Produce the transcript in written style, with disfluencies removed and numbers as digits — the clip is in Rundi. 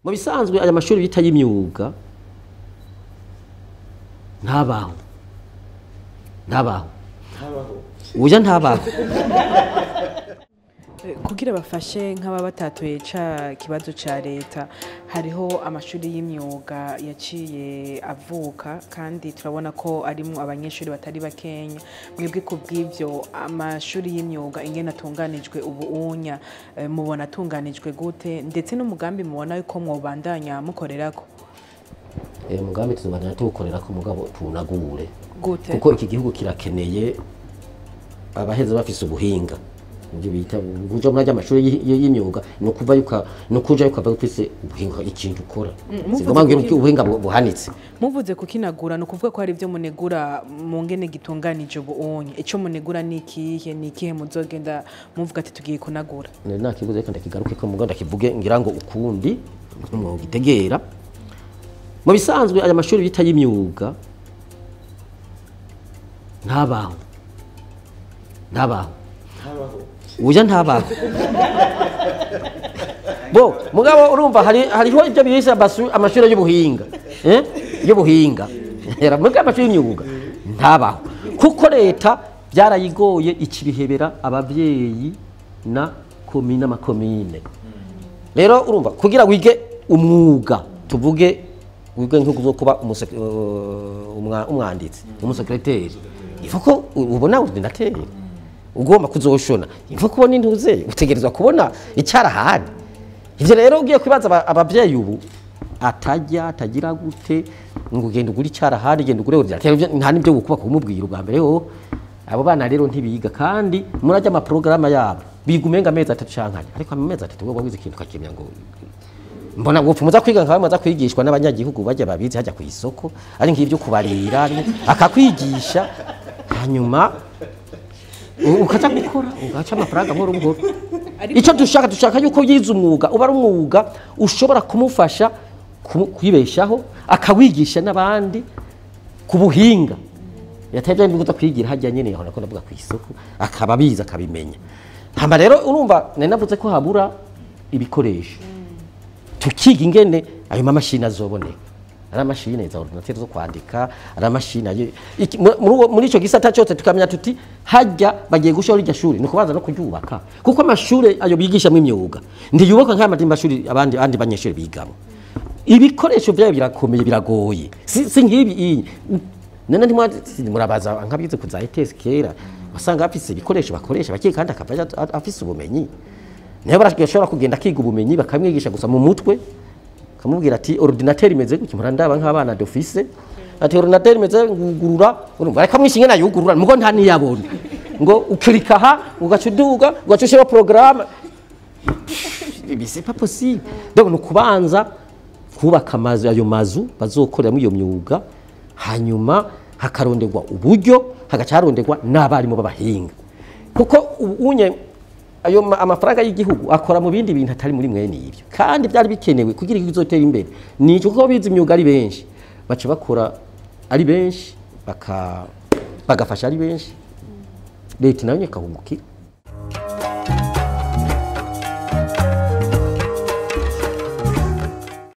Mu bisanzwe aya mashuri bita y'imyuga ntabaho, ntabaho, uya ntabaho. Kugira bafashe nk'aba batatoye ca kibazo ca leta, hariho amashuri y'imyuga yaciye avuka, kandi turabona ko arimo abanyeshuri batari bakenya. Mwebwe ku bw'ivyo, amashuri y'imyuga ingene atunganijwe ubu unya, mubona atunganijwe gute, ndetse n'umugambi mubona yuko mwobandanya mukorerako? Umugambi tuzobandanya tuwukorerako, mugabo tuwunagure. Gute? Kuko iki gihugu kirakeneye abaheza bafise ubuhinga. Ibyo bita kuja muri amashuri y'imyuga ni ukuva yuka ni ukuja ukava ufise ubuhinga, ikintu ukora. Singomba ngira ubuhinga buhanitse. Muvuze kukinagura, ni ukuvuga ko hari ibyo munegura mu ngene gitunganije ubu unye. Ico munegura ni ikihe? Ni ikihe muzogenda muvuga ati tugiye kunagura? Nari nakivuze, reka ndakigaruke ko mugabo ndakivuge ngira ngo ukundi mwogitegera. Mu bisanzwe aya mashuri bita y'imyuga ntabaho, ntabaho, uya ntabaho. Bo mugabo urumva hariho ibyo bise amashuri y'ubuhinga, y'ubuhinga. Mugabo amashuri y'imyuga ntabaho, kuko leta byarayigoye ikibihebera abavyeyi na komine amakomine. Rero urumva kugira wige umwuga, tuvuge wige nko kuba umwanditsi, umusekreteri, ifuko ubona ordinateur, ugomba kuzoshona, ifuko kubona intuze, utegerezwa kubona icyarahani. Ivyo rero ugiye kwibaza abavyeyi ubu atajya atagira gute ngo ugende ugure icyarahani, genda ugure ordinateur, nta nibyo gukuba kumubwira ubwa mbere ho. Abo bana rero ntibiga, kandi murajya ama programme yabo biga umenga amezi 3 cankane, ariko amezi 3 wowe wize ikintu kakimya ngo mbona gupfumuza kwiga nkawe maza kwigishwa n'abanyagihugu bajya babizi hajya ku isoko, ari nk'ivyo kubarira akakwigisha, hanyuma ukaza gukora ugaca amafaranga nkoro buhoro. Icyo dushaka yuko yize umwuga uba ari umwuga ushobora kumufasha kwibeshaho, akawigisha n'abandi ku buhinga. Yatebye nibwo kwigira hajya nyene aho nako ndavuga ku isoko, akaba abizi akabimenya. Hama rero urumva nari navuze ko habura ibikoresho, tukiga ingene ayo mamashini azoboneka, ari amashini za ordinateur zo kwandika, ari amashini muri ico gisata cyose, tukamenya tuti hajya bagiye gushora irya shuri ni kubanza no kuryubaka, kuko amashure ayo bigisha mu imyuga ndiyubaka nk'amandi mashuri abandi banyeshuri bigamo. Ibikoresho byayo birakomeye, biragoye, si nkibi iyi none ntimurabaza nkabize kuza ETS kera wasanga afise ibikoresho bakoresha bakiye, kandi akava afise ubumenyi. Niyo barashobora kugenda akiga ubumenyi bakamwigisha gusa mu mutwe, kamubwira ati ordinateur imeze gutya, murandaba nk'abana d'office ati ordinateur imeze ngugurura, urumva reka mwishinge nayugurura mugo nta niyabona ngo ukirika ha ugaca uduga ugaca ushira programme, c'est pas possible. Donc no kubanza kubaka amazu, ayo mazu bazokoreramo iyo myuga, hanyuma hakaronderwa uburyo, hagaca haronderwa n'abarimu b'abahinga, kuko unye ayo amafaranga y'igihugu akora mu bindi bintu atari muri mwene ibyo, kandi byari bikenewe kugira igihugu kizotere imbere. Nico kuko bize imyuga ari benshi, baca bakora ari benshi, bagafasha ari benshi, leta nayo ikahungukira.